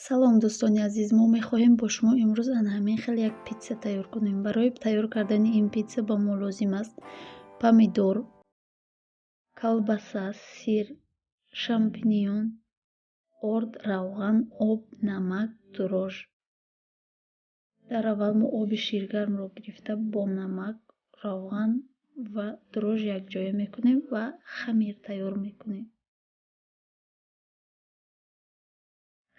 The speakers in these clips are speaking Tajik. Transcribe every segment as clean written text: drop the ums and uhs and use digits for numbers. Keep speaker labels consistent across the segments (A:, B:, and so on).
A: Салом, дӯстони азиз! Мо мехоҳем бо шумо имрӯз ана ҳамин хел як питса тайёр кунем. Барои тайёр кардани ин питса ба мо лозим аст помидор, колбаса, сыр, шампиньон, орд, равған, об, намак, дрожж. Дар аввал мо оби ширгармро гирифта, бо намак, равған ва дрожж якҷоя мекунем ва хамир тайёр мекунем.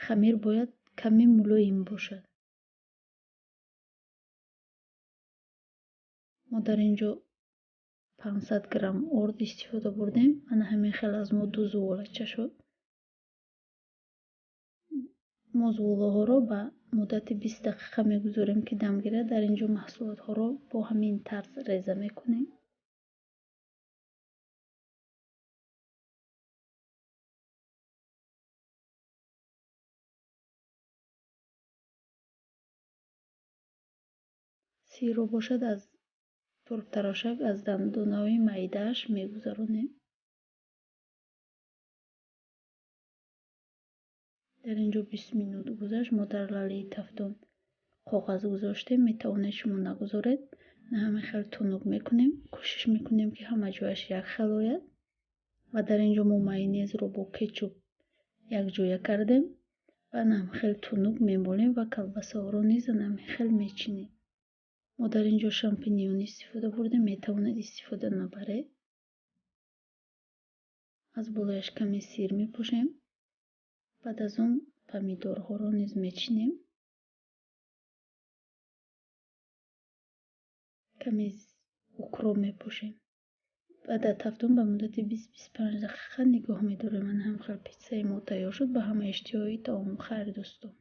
A: Хамир бояд каме мулоим бошад. Мо дар ин ҷо 500 грамм орд истифода бурдем. Ана ҳамин хел аз мо ду зуволача шуд. Мо зуволаҳоро ба муддати 20 дақиқа мегузорем, ки дам гирад. Дар ин ҷо маҳсулотҳоро бо ҳамин тарз реза мекунем. Сирро бошад, аз турбтарошак аз дандонаҳои майдааш мегузаронем. Дар ин ҷо 20 минут гузашт. Мо дар лалаи тафдон коғаз гузоштем, метавонед шумо нагузоред. На ҳамин хел тунук мекунем, кӯшиш мекунем, ки ҳама ҷояш як хел ояд. Ва дар ин ҷо мо майонезро бо кетчуп якҷоя кардем ва на ҳамин хел тунук мемолем ва колбасаҳоро низ на ҳамин хел мечинем. Мо дар ин ҷо шампиньон истифода бурдем, метавонед истифода набаред. Аз болояш каме сир мепошем. Баъд аз он помидорҳоро низ мечинем. Каме укроп мепошем. Баъд дар тафдон ба муддати 20-25 дақиқа нигоҳ медорем. Ана ҳам хел питсаи мо тайёр шуд. Ба ҳама иштиҳои таом. Хайр, дӯстон.